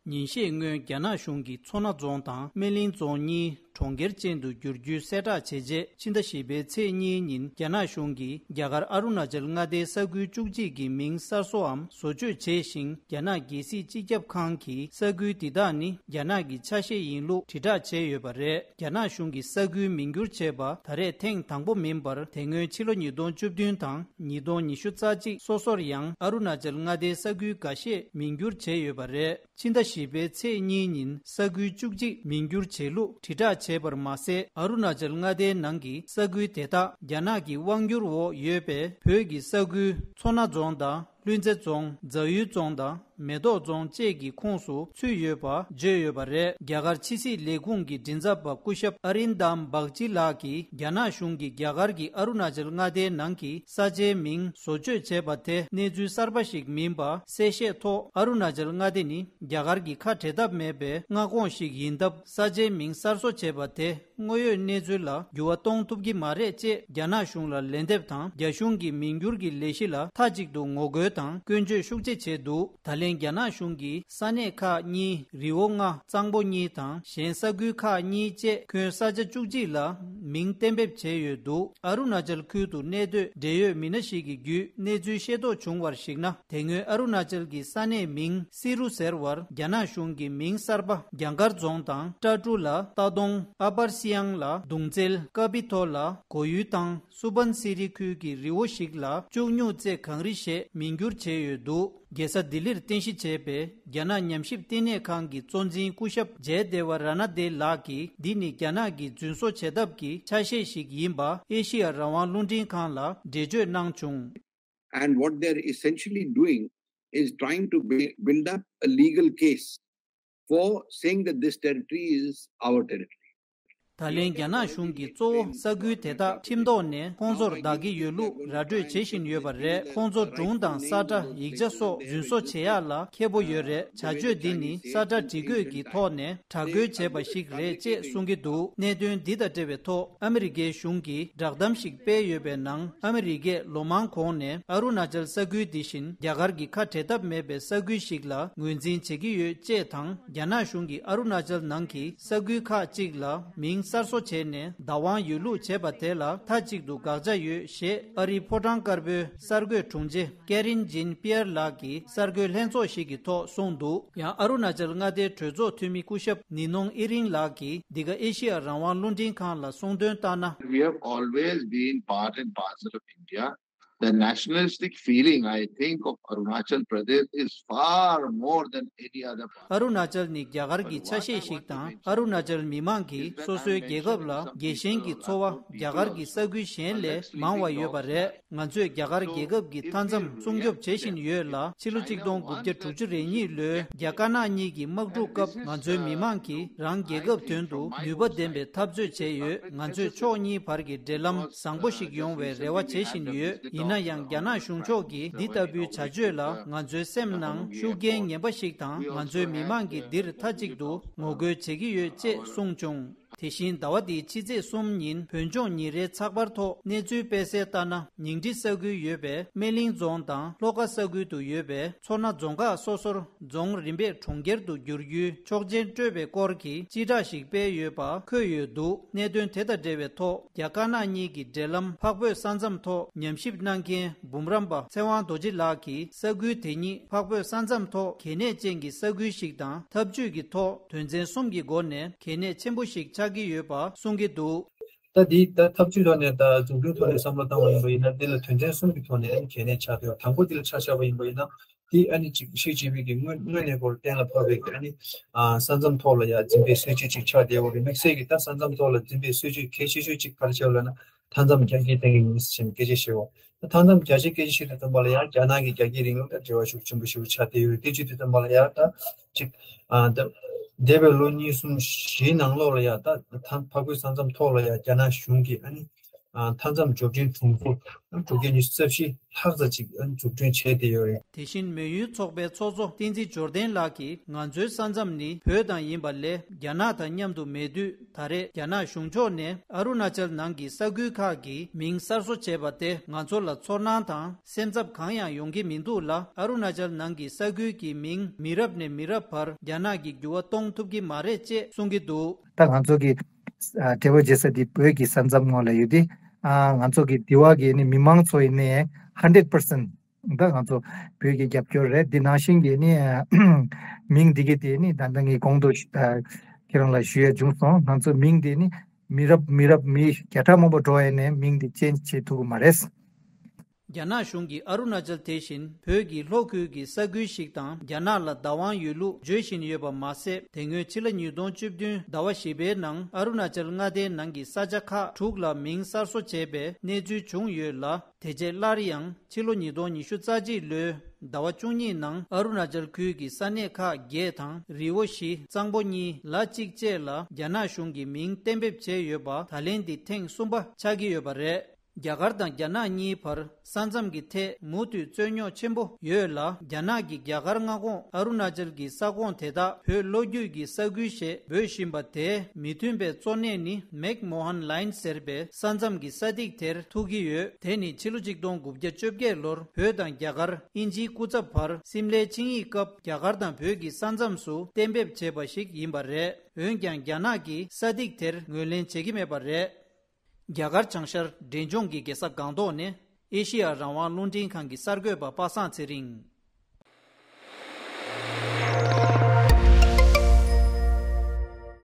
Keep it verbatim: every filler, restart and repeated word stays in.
ཉིན་ཤས་སྔོན་རྒྱ་ནག་གཞུང་གིས་མཚོ་སྣ་རྫོང་དང་སྨན་གླིང་རྫོང་གཉིས་གྲོང་ཁྱེར་ཅན་དུ་བསྒྱུར་རྒྱུའི་གསལ་བསྒྲགས་བྱས་རྗེས། ཕྱི་ཟླ་བཞི་པའི་ཚེས་གཉིས་ཉིན་རྒྱ་ནག་གཞུང་གིས་རྒྱ་གར་ཨ་རུ་ན་ཅལ་མངའ་སྡེའི་ས་ཁུལ་བཅུ་གཅིག་གི་མིང་གསར་བཟོའམ་བཟོ་བཅོས་བྱས་ཤིང་། རྒྱ་ནག་རྒྱལ་སྲིད་སྤྱི་ཁྱབ་ཁང་གིས་ས་ཁུལ་འདི་དག་ནི་རྒྱ་ནག་གི་ཆ་ཤས་ཡིན་ལུགས་དྲིལ་བསྒྲགས་བྱས་ཡོད་པ་རེད། རྒྱ་ནག་གཞུང་གིས་ས་ཁུལ་མིང་བསྒྱུར་བྱས་པ་ད་རེས་ཐེངས་དང་པོ་མིན་པར། དེ་སྔོན་ཕྱི་ལོ་ཉིས་སྟོང་བཅུ་བདུན་དང་ཉིས་སྟོང་ཉི་ཤུ་རྩ་གཅིག་སོ་སོར་ཡང་ཨ་རུ་ན་ཅལ་མངའ་སྡེའི་ས་ཁུལ་འགའ་ཤས་མིང་བསྒྱུར་བྱས་ཡོད་པ་རེད། ཕྱི་ཟླ་བཞི་པའི་ཚེས་གཉིས་ཉིན་ས་ཁུལ་བཅུ་གཅིག་མིང་བསྒྱུར་བྱས་ལུགས་དྲིལ་བསྒྲགས་བྱས་པར་མ་ཟད། ཨ་རུ་ན་ཅལ་མངའ་སྡེའི་ནང་གི་ས་ཁུལ་དེ་དག་རྒྱ་ནག་གི་དབང་སྒྱུར་འོག་ཡོད་པའི་བོད་ཀྱི་ས་ཁུལ་མཚོ་སྣ་རྫོང་དང་ལྷུན་རྩེ་རྫོང་། རྫ་ཡུལ་རྫོང་དང་མེ་ཏོག་རྫོང་བཅས་ཀྱི་ཁོངས་སུ་ཚུད་ཡོད་པ་བརྗོད་ཡོད་པ་རེད། རྒྱ་གར་ཕྱི་སྲིད་ལས་ཁུངས་ཀྱི་མགྲིན་ཚབ་པ་སྐུ་ཞབས་ཨ་རིན་དམ་བག་ཅི་ལགས་ཀྱིས། རྒྱ་ནག་གཞུང་གིས་རྒྱ་གར་གྱི་ཨ་རུ་ན་ཅལ་མངའ་སྡེའི་ནང་གི་ས་ཆའི་མིང་བཟོ་བཅོས་བྱས་པ་དེ་གནས་ཚུལ་གསར་པ་ཞིག་མིན་པ་གསལ་བཤད་ཐོག་ཨ་རུ་ན་ཅལ་མངའ་སྡེ་ནི་རྒྱ་གར་གྱི་ཁ་བྲལ་ཐབས་མེད་པའི་མངའ་ཁོངས་ཤིག་ཡིན་སྟབས། ས་ཆའི་མིང་གསར་བཟོ་བྱས་པ་དེ་དངོས་ཡོད་གནས་ཚུལ་ལ་འགྱུར་བ་གཏོང་ཐུབ་ཀྱི་མ་རེད་ཅེས་རྒྱ་ནག་གཞུང་ལ་ལན་འདེབས་དང་། རྒྱ་གཞུང་གི་མིང་བསྒྱུར་གྱི་ལས་གཞི་ལ་མཐའ་གཅིག་ཏུ་ངོ་རྒོལ་དང་སྐྱོན་བརྗོད་ཤུགས་ཆེ་བྱས་འདུག་ད་ལན་རྒྱ་ནག་གཞུང་གིས་ས་གནས་ཁག་གཉིས། རི་བོ་ལྔ། གཙང་པོ་གཉིས་དང་གཞན་ས་ཁུལ་ཁག་གཉིས་བཅས་ཁྱོན་ས་ཆ་བཅུ་གཅིག་ལ་མིང་གཏན་འབེབས་བྱས་ཡོད་འདུག་ཨ་རུ་ན་ཅལ་ཁུལ་དུ་གནས་སྡོད་འབྲེལ་ཡོད་མི་སྣ་ཞིག་གི་བརྒྱུད་གནས་ཚུལ་ཤེས་རྟོགས་བྱུང་བར་གཞིགས་ན། དེ་སྔོན་ཨ་རུ་ན་ཅལ་གྱི་ས་གནས་མིང་སི་རུ་ཟེར་བར་རྒྱ་ནག་གཞུང་གིས་མིང་གསར་པ་རྒྱ་མཁར་རྫོང་དང་ཀྲ་ཀྲུ་ལ་རྟ་གདོང་། ཨ་པར་སི་ཡང་ལ་གདུང་རྩེ། ཀ་པི་ཐོ་ལ་གོ་ཡུལ་དང་སུ་བན་སི་རི་ཁུལ་གྱི་རི་བོ་ཞིག་ལ་བཅུག་མྱོང་བཅས་གངས་རི་ཞེས་མིང་བསྒྱུར་བྱས་ཡོད་འདུག་རྒྱལ་ས་ལྡི་ལིར་རྟེན་གཞི་བྱས་པའི་རྒྱ་ནག་ཉམས་ཞིབ་ལྟེ་གནས་ཁང་གི་གཙོ་འཛིན་སྐུ་ཞབས་ཇའེ་དེ་ཝ་ར་ན་དེ་ལགས་ཀྱིས། འདི་ནི་རྒྱ་ནག་གིས་རྫུན་བཟོ་བྱེད་ཐབས་ཀྱི་ཆ་ཤས་ཤིག་ཡིན་པ་ཨེ་ཤི་ཡ་རང་དབང་རླུང་འཕྲིན་ཁང་ལ་འགྲེལ་བརྗོད་གནང་བྱུང་། And what they're essentially doing is trying to build, build up a legal case for saying that this territory is our territory. ད་ལན་རྒྱ་ནག་གཞུང་གིས་གཙོ་བོ་ས་ཁུལ་དེ་དག་ཁྲིམས་ཐོག་ནས་ཁོང་ཚོར་བདག་གི་ཡོད་ལུགས་ར་སྤྲོད་བྱེད་བཞིན་ཡོད་པ་རེད། ཁོང་ཚོ་སྒྲུང་དང་ས་ཁྲ། ཡིག་ཆ་སོགས་རྫུན་བཟོ་བྱེད་ཡག་ལ་མཁས་པོ་ཡོད་རེད། བྱ་སྤྱོད་འདི་ནི་ས་ཁྲ་སྒྲིག་བཀོད་ཀྱི་ཐོག་ནས་དྲག་རྒོལ་བྱས་པ་ཞིག་རེད་ཅེས་གསུང་གི་འདུག་གནད་དོན་འདི་དང་འབྲེལ་བའི་ཐོག་ཨ་མི་རི་ཀའི་གཞུང་གིས་བསྒྲགས་གཏམ་ཞིག་སྤེལ་ཡོད་པའི་ནང་། ཨ་མི་རི་ཀས་ལོ་མང་གོང་ནས་ཨ་རུ་ན་ཅལ་ས་ཁུལ་འདི་བཞིན་རྒྱ་གར་གྱི་ཁ་བྲལ་ཐབས་མེད་པའི་ས་ཁུལ་ཞིག་ལ་ངོས་འཛིན་བྱེད་ཀྱི་ཡོད་ཅེས་དང་། རྒྱ་ནག་གཞུང་གིས་ཨ་རུ་ན་ཅལ་ནང་གི་ས་ཁུལ་ཁག་ཅིག་ལ་མིང་གསར་བཟོ་བྱས་ནས་བདག་དབང་ཡོད་ལུགས་བྱས་པ་དེ་ལ་མཐའ་གཅིག་ཏུ་དགག་བྱ་ཡོད་ཞེས་ཨ་རིའི་ཕོ་བྲང་དཀར་པོའི་གསར་འགོད་དྲུང་ཆེ་ཀེ་རིན་ཇིན་པི་ཡར་ལགས་ཀྱིས་གསར་འགོད་ལྷན་ཚོགས་ཤིག་གི་ཐོག་གསུངས་འདུག་ཡང་ཨ་རུ་ན་ཅལ་མངའ་སྡེའི་གྲོས་ཚོགས་འཐུས་མི་སྐུ་ཞབས་ནི་ནོང་ཨི་རིང་ལགས་ཀྱིས་འདི་ག་ཨེ་ཤི་ཡ་རང་དབང་རླུང་འཕྲིན་ཁང་ལ་གསུངས་དོན་ལྟར་ན། We have always been part and parcel of India. The nationalistic feeling, I think, of Arunachal Pradesh is far more than any other part. ཨ་རུ་ན་ཅལ་ནི་རྒྱ་གར་གྱི་ཆ་ཤས་ཤིག་དང་། ཨ་རུ་ན་ཅལ་མི་མང་གིས་སོ་སོའི་རྒྱལ་ཁབ་ལ་དགེ་ཞེན་གྱི་ཚོར་བ་རྒྱ་གར་གྱི་ས་ཁུལ་གཞན་ལས་མང་བ་ཡོད་པ་རེད། ང་ཚོས་རྒྱ་གར་རྒྱལ་ཁབ་ཀྱི་མཐའ་མཚམས་སྲུང་སྐྱོབ་བྱེད་བཞིན་ཡོད་ལ། ཕྱི་ལོ་གཅིག་སྟོང་དགུ་བརྒྱ་དྲུག་ཅུ་རེ་གཉིས་ལོའི་རྒྱ་དཀར་ནག་གཉིས་ཀྱི་དམག་འཁྲུག་སྐབས་ང་ཚོའི་མི་མང་གིས་རང་རྒྱལ་ཁབ་དོན་དུ་ནུས་པ་ལྡན་པའི་འཐབ་རྩོད་བྱས་ཡོད། ང་ཚོས་ཕྱོགས་གཉིས་བར་གྱི་འབྲེལ་ལམ་བཟང་པོ་ཞིག་ཡོང་བའི་རེ་བ་བྱེད་བཞིན་ཡོད། ཡིན་ན་ཡང་རྒྱ་ནག་གཞུང་ཕྱོགས་ཀྱི་འདི་ལྟ་བུའི་བྱ་སྤྱོད་ལ་ང་ཚོའི་སེམས་ནང་ཤུགས་རྐྱེན་ངན་པ་ཞིག་དང་། ང་ཚོའི་མི་མང་གིས་འདིར་མཐའ་གཅིག་ཏུ་ངོ་རྒོལ་བྱེད་ཀྱི་ཡོད་ཅེས་གསུངས་བྱུང་། དེ་བཞིན་ཟླ་བ་འདིའི་ཕྱི་ཚེས་གསུམ་ཉིན་བོད་ལྗོངས་ཉིན་རེའི་ཚགས་པར་ཐོག་གནས་ཚུལ་སྤེལ་གསལ་ལྟར་ན། ཉིང་ཁྲི་ས་ཁུལ་ཡོད་པའི་སྨན་གླིང་རྫོང་དང་ལྷོ་ཁ་ས་ཁུལ་དུ་ཡོད་པའི་མཚོ་སྣ་རྫོང་ཁག་སོ་སོར་རྫོང་རིམ་པས་གྲོང་ཁྱེར་དུ་བསྒྱུར་རྒྱུའི་ཆོག་མཆན་སྤྲོད་པའི་སྐོར་གྱི་སྤྱི་བསྒྲགས་ཤིག་སྤེལ་ཡོད་པ་འཁོད་ཡོད་འདུག་གནད་དོན་དེ་དང་འབྲེལ་བའི་ཐོག་རྒྱ་དཀར་ནག་གཉིས་ཀྱི་འབྲེལ་ལམ་འཕགས་བོད་ས་མཚམས་ཐོག་ཉམས་ཞིབ་གནང་མཁན་འབུམ་རམས་པ་ཚེ་དབང་རྡོ་རྗེ་ལགས་ཀྱིས། ས་ཁུལ་དེ་ཉིད་འཕགས་བོད་ས་མཚམས་ཐོག་གལ་གནད་ཅན་གྱི་ས་ཁུལ་ཞིག་དང་། འཐབ་ཇུས་ཀྱི་ཐོག་དོན་ཚན་གསུམ་གྱི་སྒོ་ནས་གལ་གནད་ཆེན་པོ་ཞིག་ཆགས་ཀྱི་ཡོད་པ་གསུང་གི་འདུག་ད་འདི་ད་འཐབ་ཇུས་ཐོག་ནས་ད་འཛུགས་སྐྲུན་ཐོག་ནས་བསམ་བློ་བཏང་བ་ཡིན་པ་ཡིན་ན། འདི་ལ་དོན་ཚན་གསུམ་གྱི་ཐོག་ནས་ཨ་ནི་གལ་གནད་ཆགས་བསྡད་པ། དང་པོ་འདི་ལ་ཆ་བཞག་པ་ཡིན་པ་ཡིན་ན། འདི་ཨ་ནི་ཅིག་ཤེས་བྱེད་པའི་གི་དངོས་དངོས་གནས་སྐོར་གཏན་ལ་ཕབ་པའི་གི་ཨ་ནི་ཨ་ས་མཚམས་ཐོག་ལ་ཡ་འཛིན་པའི་སྲིད་ཇུས་ཅིག་ཆགས་བསྡད་ཡོད་རེད། དམིགས་བསལ་གྱི་ད་ས་མཚམས་ཐོག་ལ་འཛིན་པའི་སྲིད་ཇུས་གལ་ཆེ་ཤོས་ཅིག་ག་རེ་ཆགས་ཡོད་ལབ་ན། མཐའ་མཚམས་རྒྱ་སྐྱེད་གཏོང་གི་ཡིན་ཟེར་ནས་སྐད་ཆ་བཤད་པ། མཐའ་མཚམས་རྒྱ་སྐྱེད་སྐད་ཆ་བཤད་དུས་ཙམ་པ་ལ་ཡང་རྒྱ་ནག་གི་རྒྱ་སྐྱེད་རིང་ལུགས་དང་འབྲེལ་བ་ཤུགས་ཆེན་པོ་ཞེ་པོ་ཆགས་བསྡད་ཡོད་རེད། དེ་བྱེད་དུས་ཙམ་པ་ལ་ཡང་ད་ཅིག་ཨ་ད་འདས་པའི་ལོ་གཉིས་གསུམ་བཞིའི་ནང་ལོགས་ལ་ཡང་ད་ད་འཕགས་བོད་ས་མཚམས་ཐོག་ལ་ཡང་རྒྱ་ནག་གཞུང་གིས་ཨ་ནི་ མཐའ་མཚམས་འབྱོར་འབྲིང་གྲོང་ཚོ་དྲུག་བརྒྱ་ཉི་ཤུ་རྩ་བཞི་ལྷག་ཙམ་ཅིག་འཛུགས་སྐྲུན་བྱས་བསྡད་ཡོད་རེད། དེ་བཞིན་མོན་ཡུལ་ཚོགས་པའི་ཚོགས་གཙོ་བསྟན་འཛིན་འབྱོར་ལྡན་ལགས་ཀྱིས། ང་ཚོའི་ས་མཚམས་ནི་བོད་དང་ཡིན་པ་ལས་རྒྱ་ནག་དང་མཉམ་དུ་མེད་དུས། ད་རེས་རྒྱ་ནག་གཞུང་ཕྱོགས་ནས་ཨ་རུ་ན་ཅལ་ནང་གི་ས་ཁུལ་ཁག་གི་མིང་གསར་བཟོ་བྱས་པ་དེ་ང་ཚོ་ལ་ཚོར་སྣང་དང་སེམས་འཚབ་གང་ཡང་ཡོང་གི་མི་འདུག་ལ། ཨ་རུ་ན་ཅལ་ནང་གི་ས་ཁུལ་གྱི་མིང་མི་རབས་ནས་མི་རབས་བར་རྒྱ་ནག་གིས་འགྱུར་བ་གཏོང་ཐུབ་ཀྱི་མ་རེད་ཅེས་གསུང་གི་འདུག། ད་ང་ཚོ་གི་ཨ་འབྲེལ་བ་བྱེད་ས་དེ་བོད་ཀྱི་ས་མཚམས་ངོས་ལ་ཡོད་དེ། ཨ་ང་ཚོ་གི་དེ་བ་གི་ནི་མི་མང་ཚོ་ཡིན་ནའི་ཧན་ཌེཌ་པར་སེན་ཊི་ད་ང་ཚོ་བོད་ཀྱི་རྒྱབ་སྐྱོར་རེད། འདི་ནང་བཞིན་གྱི་ནི་མིང་འདི་གི་དེ་ནི་ད་ལྟ་ངས་གོང་དུ་ཁྱེད་རང་ལ་ཞུ་ཡ་བྱུང་སོང་། ང་ཚོ་མིང་འདི་ནི་མི་རབས་མི་རབས་མི་བརྒྱ་ཕྲག་མང་པོ་འགྲོ་ཡ་ནས་མིང་འདི་ཅེན་ཇི་བྱེད་ཐུབ་ཀྱི་མ་རེད། རྒྱ་ནག་གཞུང་གིས་ཨ་རུ་ན་ཅལ་དེ་བཞིན་བོད་ཀྱི་ལྷོ་ཁུལ་གྱི་ས་ཁུལ་ཞིག་དང་རྒྱ་ནག་ལ་བདག་དབང་ཡོད་ལུགས་བརྗོད་བཞིན་ཡོད་པ་མ་ཟད། དེ་སྔོན་ཕྱི་ལོ་ཉིས་སྟོང་བཅུ་བདུན་ཟླ་བ་བཞི་པའི་ནང་ཨ་རུ་ན་ཅལ་མངའ་སྡེའི་ནང་གི་ས་ཆ་ཁག་དྲུག་ལ་མིང་གསར་བཟོ་བྱས་པའི་གནས་ཚུལ་བྱུང་ཡོད་ལ། དེ་རྗེས་སླར་ཡང་ཕྱི་ལོ་ཉིས་སྟོང་ཉི་ཤུ་རྩ་གཅིག་ལོའི་ཟླ་བ་བཅུ་གཉིས་ནང་ཨ་རུ་ན་ཅལ་ཁུལ་གྱི་ས་གནས་ཁག་བརྒྱད་དང་རི་བོ་བཞི་གཙང་པོ་གཉིས་ལ་གཅིག་བཅས་ལ་རྒྱ་ནག་གཞུང་གིས་མིང་གཏན་འབེབས་བྱས་ཡོད་པ་ད་ལན་འདི་ཐེངས་གསུམ་པ་ཆགས་ཀྱི་ཡོད་པ་རེད། རྒྱ་གར་དང་རྒྱ་ནག་གཉིས་བར་ས་མཚམས་ཀྱི་ཐད་མུ་མཐུད་རྩོད་རྙོག་ཆེན་པོ་ཡོད་ལ། རྒྱ་ནག་གིས་རྒྱ་གར་མངའ་ཁོངས་ཨ་རུ་ན་ཅལ་གྱི་ས་ཁོངས་དེ་དག་བོད་ལྷོ་རྒྱུད་ཀྱི་ས་ཁུལ་ཞེས་འབོད་བཞིན་པ་དེའི་མི་མཐུན་པའི་གཙོ་གནད་ནི་མེག་མོ་ཧན་ལའིན་ཟེར་བའི་ས་མཚམས་ཀྱི་ས་ཐིག་དེར་ཐུག་གི་ཡོད། དེ་ནི་ཕྱི་ལོ་ཆིག་སྟོང་དགུ་བརྒྱ་བཅོ་བརྒྱད་ལོར་བོད་དང་རྒྱ་གར་དབྱིན་ཇིའི་སྐུ་ཚབ་བར་སིམ་ལའི་ཆིངས་ཡིག་སྐབས་རྒྱ་གར་དང་བོད་ཀྱི་ས་མཚམས་སུ་གཏན་འབེབས་བྱས་པ་ཞིག་ཡིན་པ་རེད། འོན་ཀྱང་རྒྱ་ནག་གིས་ས་ཐིག་དེར་ངོས་ལེན་བྱེད་ཀྱི་མེད་པ་རེད། རྒྱ་གར་བྱང་ཤར་འབྲས་ལྗོངས་ཀྱི་རྒྱལ་ས་སྒང་ཏོག་ནས་ཨེ་ཤེ་ཡ་རང་དབང་རླུང་འཕྲིན་ཁང་གི་གསར་འགོད་པ་པ་སངས་ཚེ་རིང་།